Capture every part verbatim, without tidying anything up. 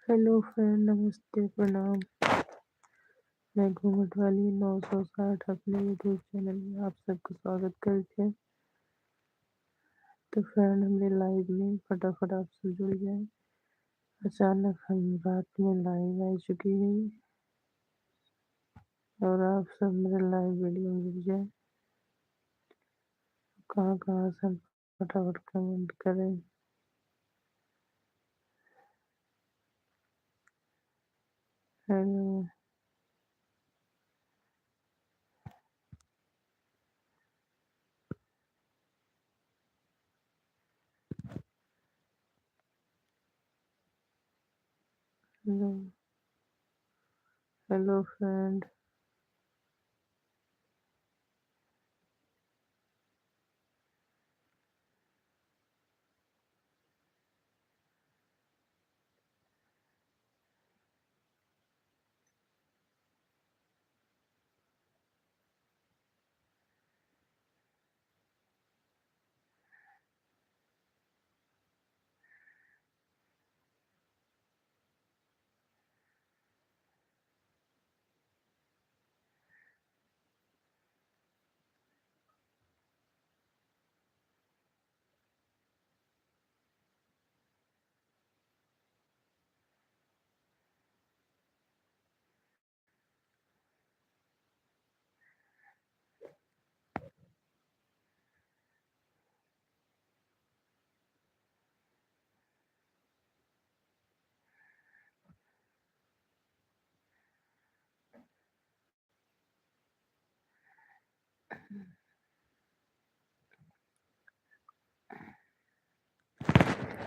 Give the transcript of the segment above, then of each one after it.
Hello friend, नमस्ते, प्रणाम। मैं घूंघट वाली नौ सौ साठ अपने YouTube channel में आप सबका स्वागत करत है। तो friend, हमरे live में फटाफट आप सब जुड़ जाए। अचानक हम रात में live आ चुकी है और आप सब मेरे live video में जुड़ जाए। कहाँ कहाँ से हम फटाफट comment करें। Hello। Hello। Hello friend।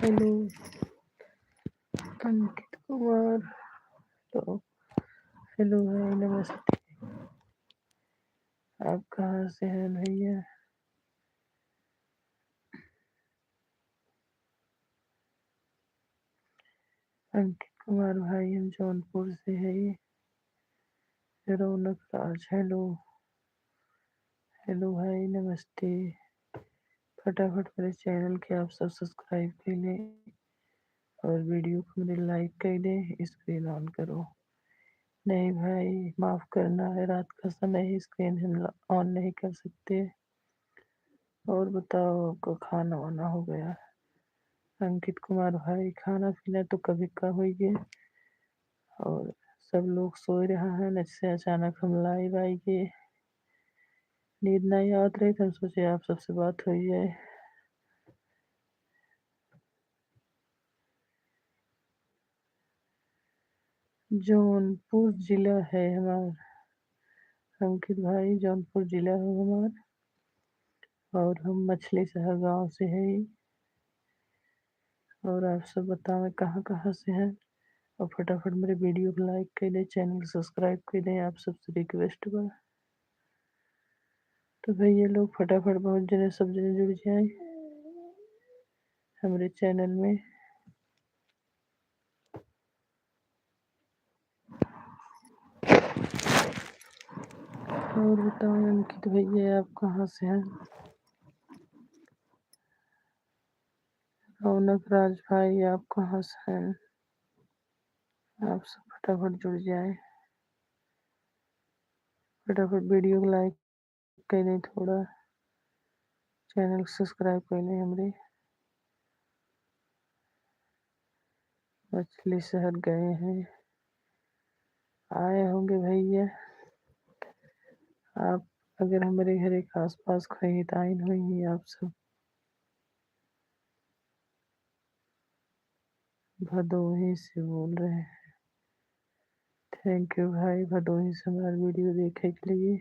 Hello, अंकित कुमार। तो hello, hi, नमस्ते। आप कहाँ से हैं भैया? अंकित कुमार भाई, हम जौनपुर से है। रौनक राज, hello। Hello भाई, नमस्ते। फटाफट मेरे channel के आप सब subscribe कर लें और video को मेरे like कर दें। Screen on करो। नहीं भाई, माफ करना है, रात का समय है, screen हम ला-, on नहीं कर सकते। और बताओ, आपका खाना वाना हो गया? अंकित कुमार भाई, खाना पीना तो कभी का होइए, और सब लोग सोए रहा है, ऐसे अचानक हम live आइए, नींद नहीं आवत रही, तो हम सोचे आप सबसे बात हो जाए। जौनपुर जिला है हमार। अंकित भाई, जौनपुर जिला है हमार और हम मछली शहर गांव से है। और आप सब बतावें कहाँ कहाँ से हैं, और फटाफट मेरे video को like कर दें, channel subscribe कर दें, आप सबसे request बा। तो भैया लोग, फटाफट बहुत जने, सब जने जुड़ जाए हमरे channel में। और बताओ अंकित भैया, आप कहाँ से हैं? रौनक राज भाई, आप कहाँ से हैं? आप सब फटाफट जुड़ जाए, फटाफट video को like कर दें, थोड़ा channel subscribe कर लें हमरे। मछली शहर गए हैं, आए होंगे भैया। आप अगर हमरे घरे के आसपास कहीं तो आइन होइहीं आप सब। भदोही से बोल रहे हैं। Thank you भाई, भदोही से हमार video देखे के लिए।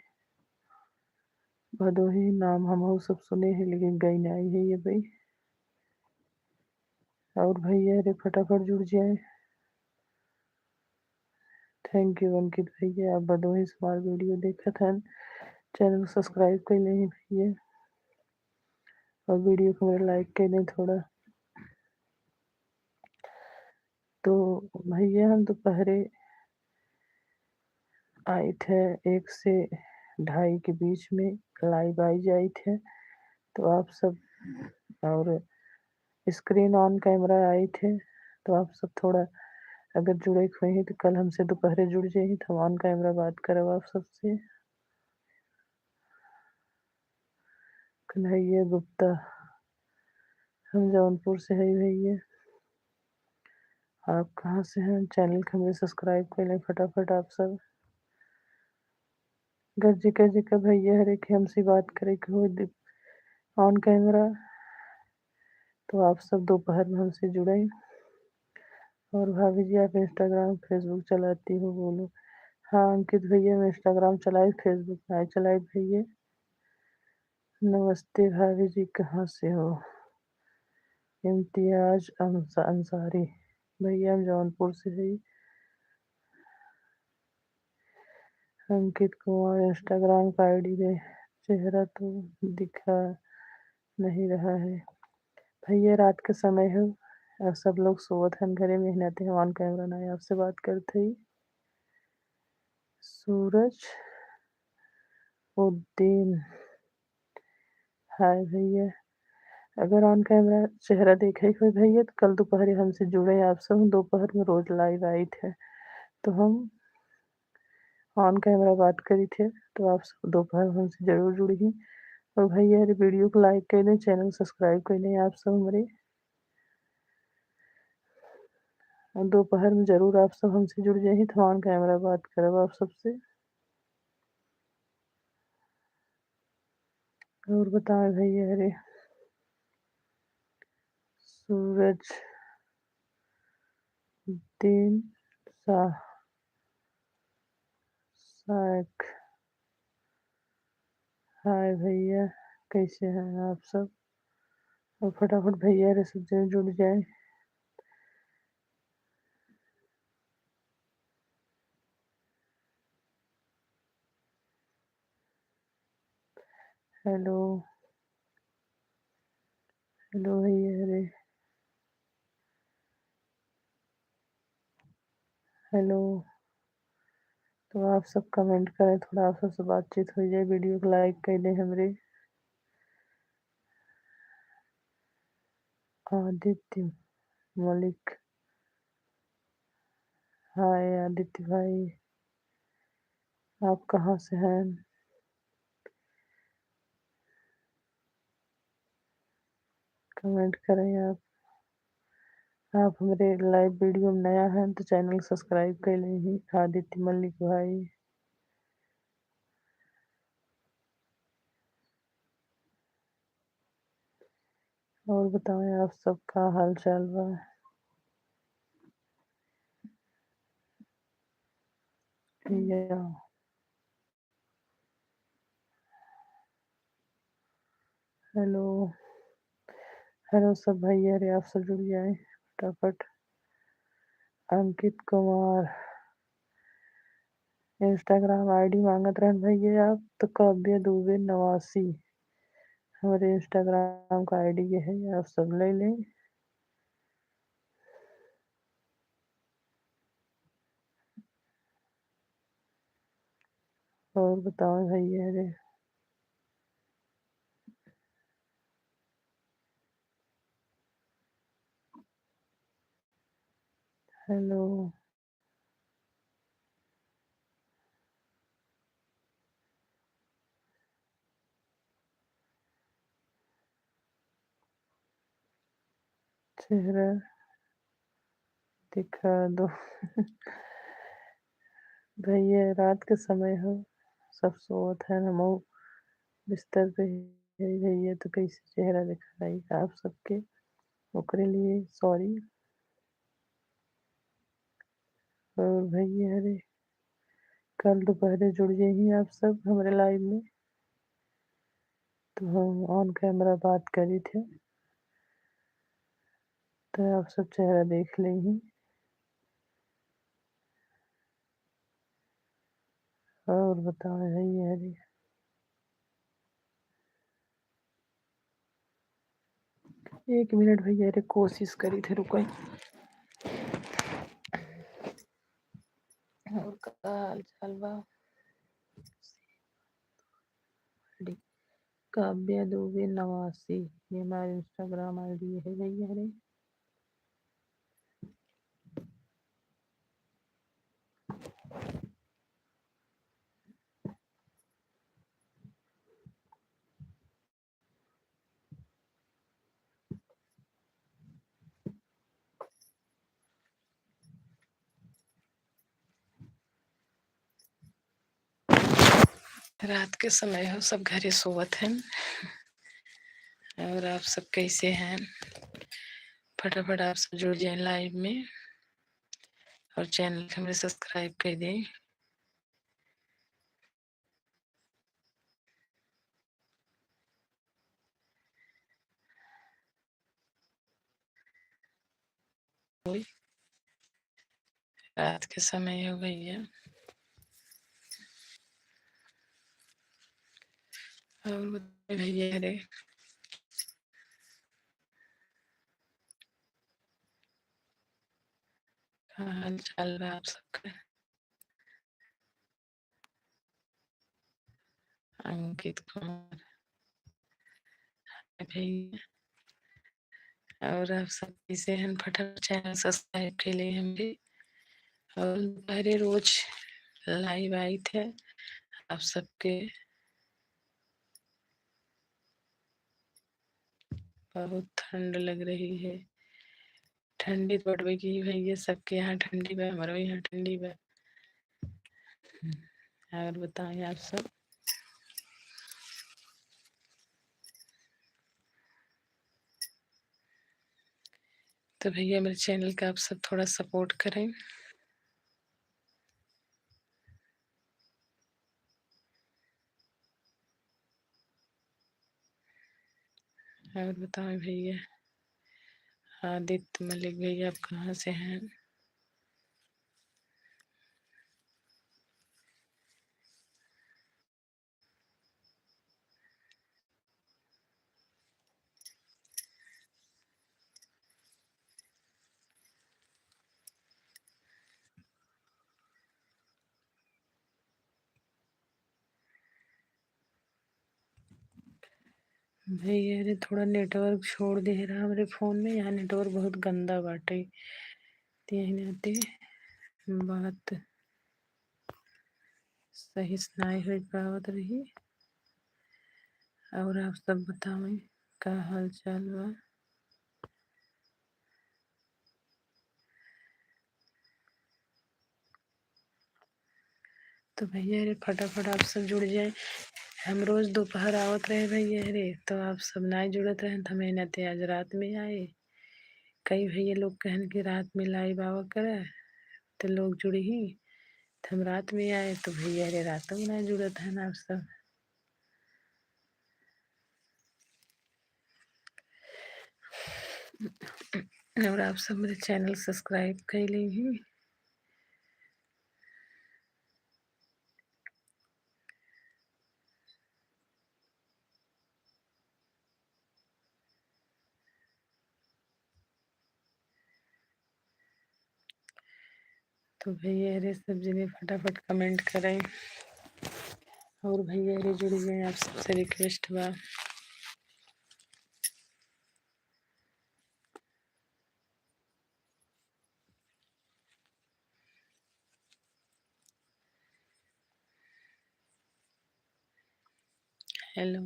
भदोही नाम हमहू सब सुने हैं, लेकिन गई नहीं है ये भाई। और भैया रे, फटाफट जुड़ जाए। Thank you अंकित भैया, आप भदोही से हमार video देखत हन, channel subscribe कर लें भैया, और video को मेरे like कर दें थोड़ा। तो भैया, हम दोपहरे आइत है, एक से ढाई के बीच में live आई जाइत है, तो आप सब, और screen on camera आइत है, तो आप सब थोड़ा अगर जुड़े के होई तो कल हमसे दोपहरे जुड़ जाई, तो हम on camera बात करब आप सबसे। कन्हैया गुप्ता, हम जौनपुर से हई भैया। आप कहाँ से हैं? Channel के हमरे subscribe कर लें फटाफट आप सब। अगर जेकर जेकर भैया हरे के हमसे बात करे के हो दि-, on camera, तो आप सब दोपहर में हमसे जुड़े। और भाभी जी, आप Instagram, Facebook चलाती हो, बोलो। हाँ अंकित भैया, हम Instagram चलाई, Facebook नहीं चलाई भैया। नमस्ते भाभी जी, कहाँ से हो? इम्तियाज अंसा-, अंसारी। भैया, हम जौनपुर से हई। अंकित कुमार, Instagram का ID दे, चेहरा तो दिखा नहीं रहा है। भैया, रात के समय है और सब लोग सोवत हन घरे में, नाते हम on camera ना आपसे बात करत हई। सूरज उद्दीन, हाय भैया, अगर on camera चेहरा देखे के होई भैया, तो कल दोपहर हमसे जुड़े आप सब। दोपहर में रोज live आइत है, तो हम on camera बात करी थे, तो आप सब दोपहर में हमसे जरूर जुड़ी। और भैया, अरे video को like कर दें, channel subscribe कर लें आप सब हमरे। और दोपहर में जरूर आप सब हमसे जुड़ जाइए, तो on camera बात करब आप सबसे। और बताएं भैया, अरे सूरज दिन सा-, सायक। हाय भैया, कैसे हैं आप सब? और फटाफट भैया रे सब जने जुड़ जाए। हेलो, हेलो भैया रे, हेलो। तो आप सब comment करें, थोड़ा आप सबसे बातचीत हो जाए। Video को like कर दें हमरे। आदित्य मलिक, हाय आदित्य भाई, आप कहाँ से हैं? Comment करें आप। आप हमरे live video में नया हैं तो channel subscribe कर लें ही, आदित्य मलिक भाई। और बताएं, आप सब का हाल चाल बा? या। हेलो, हेलो सब भैया रे, आप सब जुड़ जाए फटाफट। अंकित कुमार, Instagram ID मांगत रहन भैया आप, तो काव्य दुबे नवासी हमरे Instagram का ID ये है, आप सब ले लें। और बताओ भैया रे। हेलो। चेहरा दिखा दो। भैया, रात के समय हो, सब सोवत हैं, हमहू बिस्तर पे ही भैया, तो कैसे चेहरा दिखाई आप सबके, ओकरे लिए sorry। और भैया रे, कल दोपहरे जुड़ जाइए आप सब हमरे live में, तो हम on camera बात करी थे, तो आप सब चेहरा देख लेही। और बताओ भैया रे। एक मिनट भैया रे, कोशिश करी थे, रुको। और का हाल चाल बा? काव्या दुबे नवासी, ये हमारे Instagram ID है भैया रे। रात के समय हो, सब घरे सोवत हैं। और आप सब कैसे हैं? फटाफट आप सब जुड़ जाएं live में और channel के हमरे subscribe कर दें। रात के समय हो गई है। और बताइए भैया रे, का हाल चाल बा आप सबके? अंकित कुमार, हाय भैया। और आप सब कैसे हैं? फटाफट channel subscribe के लिए हम भी। और दोपहरे रोज live आई थे आप सबके। बहुत ठंड लग रही है। ठंडी तो बड़वे की भैया, सबके यहाँ ठंडी बा, हमरो यहाँ ठंडी बा। और बताएं आप सब। तो भैया, मेरे channel का आप सब थोड़ा support करें। और बताएं भैया, आदित्य मलिक भैया, आप कहाँ से हैं? भैया रे, थोड़ा network छोड़ दे रहा हमरे phone में, यहाँ network बहुत गंदा बाटे, ते यही नाते बात सही से नाई हो पावत रही। और आप सब बतावें, का हाल चाल बा? तो भैया रे, फटाफट आप सब जुड़ जाए। हम रोज दोपहर आवत रहे भैया रे, तो आप सब नाई जुड़त रहे, तो हमें नाते आज रात में आए। कई भैया लोग कहन कि रात में live आवा करे, तो लोग जुड़ी ही, तो हम रात में आए, तो भैया रे रातों में नाई जुड़त हैं आप सब। और आप सब मेरे channel subscribe कर ली ही। तो भैया रे, सब जने फटाफट comment करें। और भैया रे, जुड़ गए, आप सबसे request बा। Hello,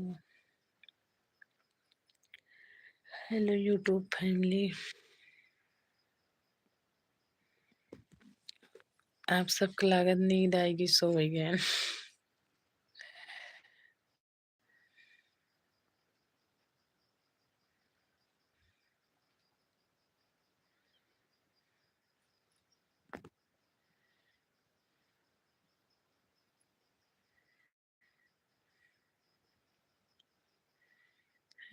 hello YouTube family, आप सबके लागत नींद आएगी, सो गए।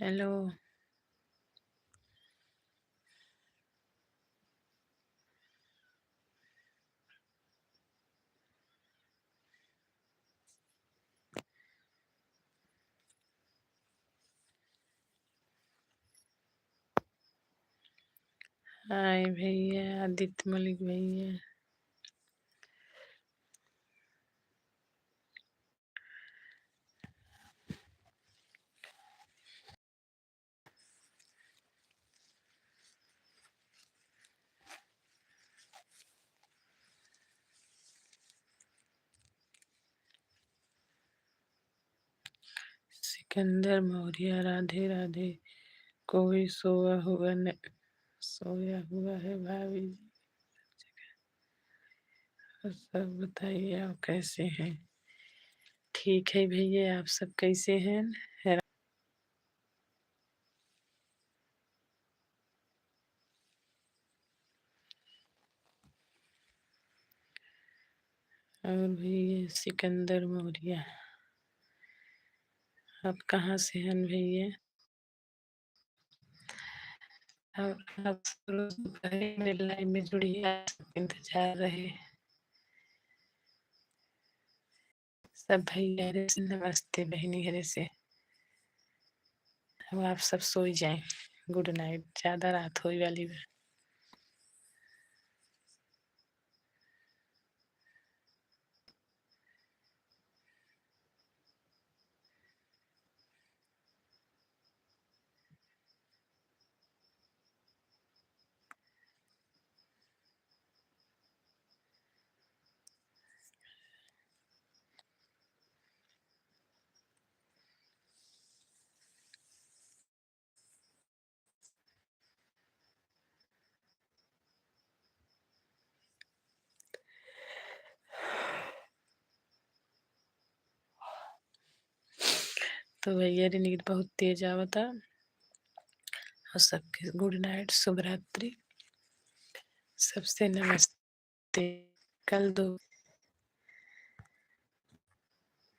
Hello। हाय भैया, आदित्य मलिक भैया। सिकंदर मौर्य, राधे राधे। कोई सोया हुआ न, सोया हुआ है भाभी जी। और सब बताइए, आप कैसे हैं? ठीक है भैया, आप सब कैसे हैं? है और भैया सिकंदर मौर्य, आप कहाँ से हैं भैया? और आप सब रोज दोपहर में live में जुड़िए, आप सबके इंतजार रहे। सब भैया हरे से नमस्ते, बहिनी हरे से। अब आप सब सोई जाएं। Good night, ज्यादा रात होई वाली बा। तो भैया रे नींद बहुत तेज आवता। और सबके good night, शुभ रात्रि। सबसे नमस्ते। कल दो